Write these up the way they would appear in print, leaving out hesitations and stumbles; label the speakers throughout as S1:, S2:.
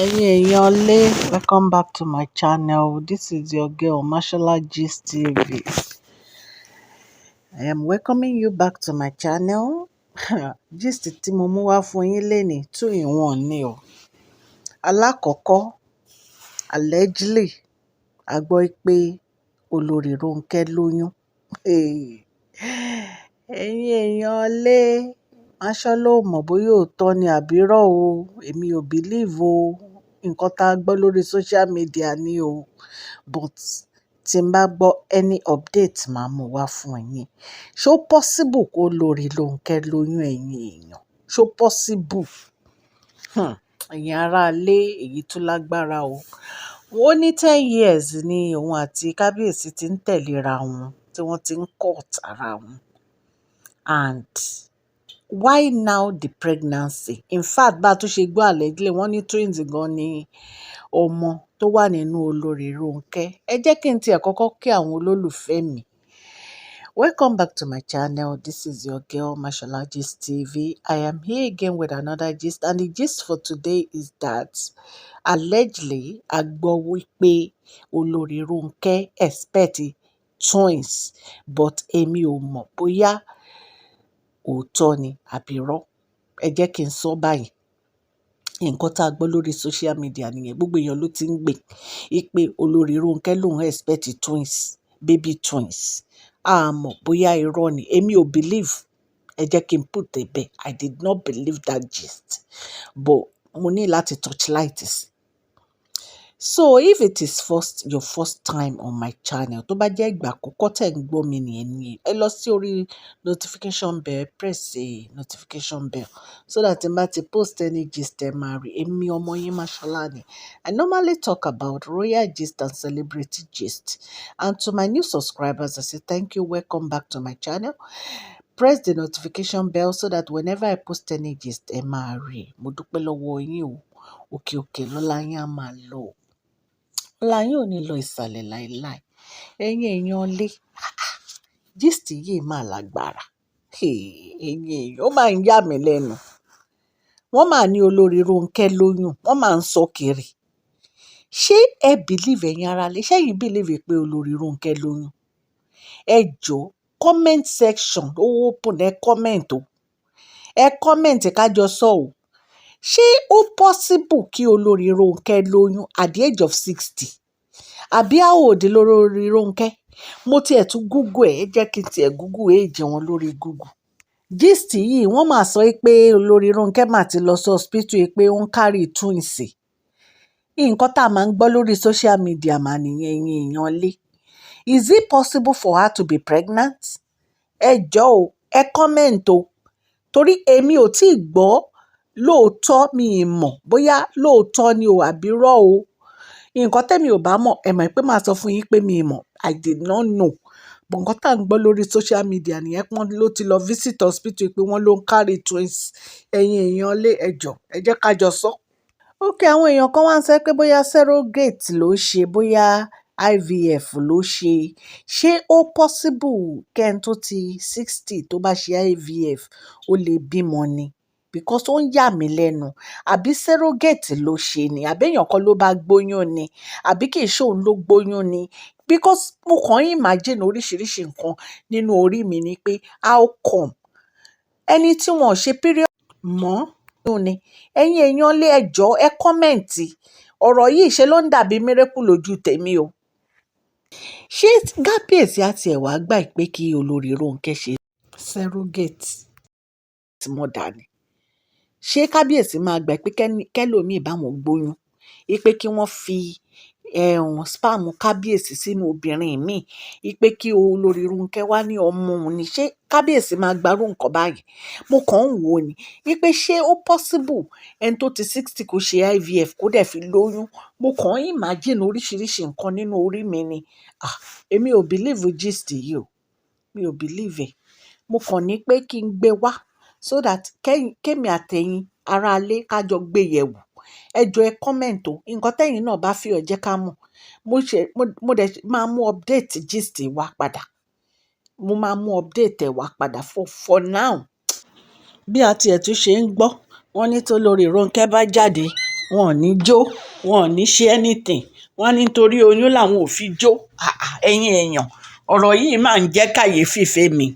S1: Ẹ̀yin èèyàn lé, welcome back to my channel. This is your girl Mashola Gist TV. I am welcoming you back to my channel. Gist tí mo mú wá fún yín lénìí, two in one ni o. Alákọ̀ọ́kọ́, allegedly, a gbọ́ pé Olorì Ronke lóyún. Ẹ̀yin èèyàn lé, Mashola ò mọ̀ bóyá òótọ́ ni àbí irọ́ o. Èmi ò believe o. Nǹkan tá a gbọ́ lórí social media ni o. But tí n bá gbọ́ any update, màá mú wá fún yín. Ṣé possible kó Olorì Ronke lóyún, ẹ̀yin èèyàn? Ṣé possible? Ẹ̀yin ará ilé, èyí tún lágbára o. Ó ní 10 years ni òun àti kábíyèsí ti ń tẹ̀léra wọn, tí wọ́n ti ń court ara wọn. And why now the pregnancy? In fact, bá tún ṣe gbọ́ allegedly, wọ́n ní twins gan ni ọmọ tó wà nínú Olorì Ronke. Ẹ jẹ́ kí n tiẹ̀ kọ́kọ́ kí àwọn olólùfẹ́ mi. Welcome back to my channel. This is your girl Mashola Gist TV. I am here again with another gist, and the gist for today is that allegedly, a gbọ́ wípé Olorì Ronke expect twins, but èmi ò mọ̀ bóyá òótọ́ ni àbí irọ́. Ẹ jẹ́ kí n sọ báyìí. Nǹkan tá a gbọ́ lórí social media nìyẹn. Gbogbo èèyàn ló ti ń gbé pé Olorì Ronke lòun expect twins, baby twins. A mọ̀ bóyá irọ́ ni. Èmi ò believe. Ẹ jẹ́ kí n put it bẹ́ẹ̀. I did not believe that gist. But mo ní láti torchlight sí. So if it is first your first time on my channel, tó bá jẹ́ ìgbà àkọ́kọ́ tẹ̀ ń gbọ́ mi nìyẹn ni, ẹ lọ sí orí notification bell, press the notification bell so that tí n bá ti post any gist, ẹ máa rí. Èmi ọmọ yín Mashola ni. I normally talk about royal gist and celebrity gist. And to my new subscribers, I say thank you, welcome back to my channel. Press the notification bell so that whenever I post any gist, ẹ máa rí. Mo dúpẹ́ lọ́wọ́ yín o. Òkè òkè lọ́lá yín á máa lọ. Ọlá yín ò ní lọ ìsàlẹ̀ láíláí. Ẹ̀yin èèyàn lé, gist yìí máa lágbára. Ẹ̀yin èèyàn, ó máa ń yà mí lẹ́nu. Wọ́n máa ní Olorì Ronke lóyún, wọ́n máa ń sọ kiri. Ṣé ẹ believe, ẹ̀yin ará ilé? Ṣé ẹ̀yin believe pé Olorì Ronke lóyún? Ẹ jọ̀ọ́, comment section ó open, ẹ comment o. Ẹ comment ká jọ sọ o. Ṣé ó possible kí Olorì Ronke lóyún at the age of 60? Àbí how old lolorì Ronke? Mo tiẹ̀ tún Google ẹ̀, ẹ jẹ́ kí n tiẹ̀ Google age wọn lórí Google. Gist yìí, wọ́n máa sọ pé Olorì Ronke máa ti lọ sí hospital pé ó ń carry twins. Nǹkan tá a máa ń gbọ́ lórí social media mà nìyẹn, ẹ̀yin èèyàn lé. Is it possible for her to be pregnant? Ẹ jọ̀ọ́ o, ẹ comment o. Torí èmi ò tí ì gbọ́ lóòótọ́, mi ì mọ̀ bóyá lóòótọ́ ni o àbí irọ́ o. Nǹkan tẹ́mi ò bá mọ̀, ẹ mọ̀ pé màá sọ fún yín pé mi ì mọ̀. I did not know. But nǹkan tá à ń gbọ́ lórí social media nìyẹn pé wọ́n ló ti lọ visit hospital pé wọ́n ló ń carry twins. Ẹ̀yin èèyàn lé, ẹ jọ̀ọ́, ẹ jẹ́ ká jọ sọ. Okay, àwọn èèyàn kan wá ń sọ pé bóyá surrogate ló ṣe, bóyá IVF ló ṣe. Ṣé ó possible kí ẹni tó ti 60 tó bá ṣe IVF, ó lè bímọ ni? Because ó ń yà mí lẹ́nu. Àbí surrogate ló ṣe ni? Àbí èèyàn kan ló bá gbóyún ni? Àbí kì í ṣe òun ló gbóyún ni? Because mo kàn imagine oríṣiríṣi nǹkan nínú orí mi ni pé how come ẹni tí wọ́n ò ṣe period mọ́ ni. Ẹ̀yin èèyàn lé, ẹ jọ̀ọ́, ẹ comment. Ọ̀rọ̀ yìí ṣe ló ń dàbí miracle lójú tèmi o. Ṣé kábíyèsí á tiẹ̀ wá gbà pé kí Olorì Ronke ṣe surrogate mother ni? Ṣé kábíyèsí máa gbà pé kẹ́lòmíì bá wọn gbóyún, wípé kí wọ́n fi sperm kábíyèsí sínú obìnrin míì, wípé kí Olorì Ronke wá ní ọmọ òun ni? Ṣé kábíyèsí máa gba irú nǹkan báyìí? Mo kàn ń wò ó ni wípé ṣé ó possible ẹni tó ti 60 kó ṣe IVF kó dẹ̀ fi lóyún? Mo kàn ń imagine oríṣiríṣi nǹkan nínú orí mi ni. Ah, èmi ò believe gist yìí o. Mi ò believe ẹ̀. Mo kàn ní pé kí n gbé wá so that kémi àtẹ̀yin ará ilé ká jọ gbé yẹ̀wò. Ẹ jọ̀ọ́, ẹ comment o. Nǹkan tẹ́yin náà bá feel, ẹ jẹ́ ká mọ̀. Mo dẹ̀ máa mú update gist wá padà. Mo máa mú update ẹ̀ wá padà for now. Bí a tiẹ̀ tún ṣe ń gbọ́, wọ́n ní tó Olorì Ronke bá jáde, Wọn ò ní jó, wọn ò ní ṣe anything. Wọ́n á ní nítorí oyún làwọn ò fi jó. Àà, ẹ̀yin èèyàn, ọ̀rọ̀ yìí máa ń jẹ́ kàyéfì fẹ́mi.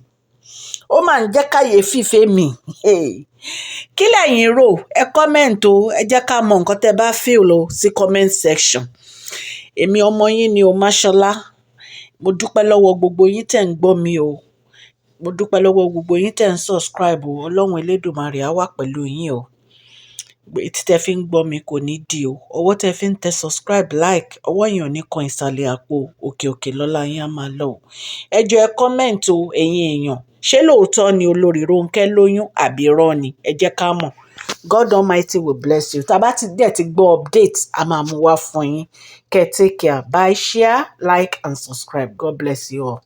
S1: Ó máa ń jẹ́ kàyéfì fẹ́mi. Kí lẹ̀yin rò? Ẹ comment o. Ẹ jẹ́ ká mọ nǹkan tẹ́ bá feel o sí comment section. Èmi ọmọ yín ni o, Máṣọ́lá. Mo dúpẹ́ lọ́wọ́ gbogbo yín tẹ̀ ń gbọ́ mi o. Mo dúpẹ́ lọ́wọ́ gbogbo yín tẹ̀ ń subscribe o. Ọlọ́run Elédùmarè á wà pẹ̀lú yín o. Etí tẹ fi ń gbọ́ mi kò ní di o. Ọwọ́ tẹ fi ń tẹ subscribe, like, ọwọ́ yẹn ò ní kan ìsàlẹ̀ àpò. Òkè òkè lọ́lá yín á máa lọ o. Ẹ jọ̀ọ́, ẹ comment o, ẹ̀yin èèyàn. Ṣé lóòótọ́ ni olórí Rónkẹ́ lóyún àbí irọ́ ni? Ẹ jẹ́ ká mọ̀. God Almighty will bless you. Tá bá ti dẹ̀ ti gbọ́ update, a máa mú wá fún yín. Kẹ́ take care. Bye, share, like and subscribe. God bless you all.